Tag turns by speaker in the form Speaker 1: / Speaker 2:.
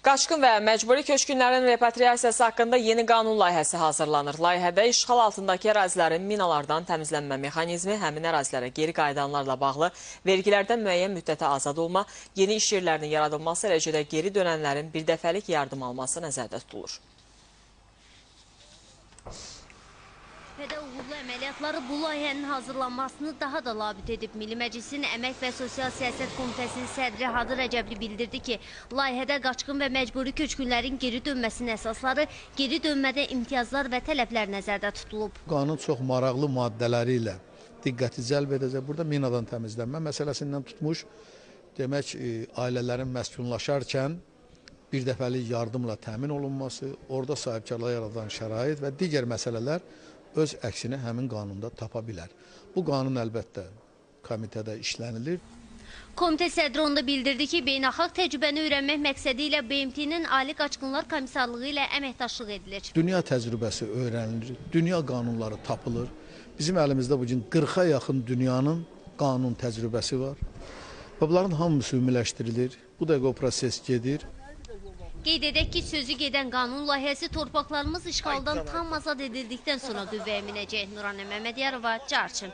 Speaker 1: Qaçqın və məcburi köçkünlərin repatriasiyası haqqında yeni qanun layihəsi hazırlanır. Layihədə işğal altındakı ərazilərin minalardan təmizlənmə mexanizmi, həmin ərazilərə geri qayıdanlarla bağlı vergilərdən müəyyən müddətə azad olma, yeni iş yerlərinin yaradılması, eləcə də geri dönənlərin birdəfəlik yardım alması nəzərdə tutulur.
Speaker 2: Fədə uğurlu əməliyyatları bu layihənin hazırlanmasını daha da labüd edib. Milli Məclisin Əmək və Sosial Siyasət Komitəsinin sədri Hadi Rəcəbli bildirdi ki, layihədə qaçqın və məcburi köçkünlərin geri dönməsinin əsasları, geri dönmədə imtiyazlar və tələblər nəzərdə tutulub.
Speaker 3: Qanun çox maraqlı maddələri ilə diqqəti cəlb edəcək. Burada minadan təmizlənmə məsələsindən tutmuş, demək, ailələrin məskunlaşarkən bir dəfəlik yardımla təmin olunması, orada sahibkarlığa yaradılan şərait və digər məsələlər öz əksini həmin qanunda tapa bilər. Bu qanun əlbəttə komitədə işlənilir.
Speaker 2: Komitə sədri onda bildirdi ki, beynəlxalq təcrübəni öyrənmək məqsədi ilə BMT-nin Ali Qaçqınlar Komissarlığı ilə əməkdaşlıq edilir.
Speaker 3: Dünya təcrübəsi öyrənilir, dünya qanunları tapılır. Bizim əlimizdə bugün 40-a yaxın dünyanın qanun təcrübəsi var. Və bunların hamısı ümumiləşdirilir. Bu dəqiqə o proses gedir.
Speaker 2: Qeyd edək ki, sözü gedən qanun layihəsi torpaqlarımız işğaldan tam azad edildikdən sonra qüvvəyə minəcək. Nuranə Məmmədiyarova, Carçı.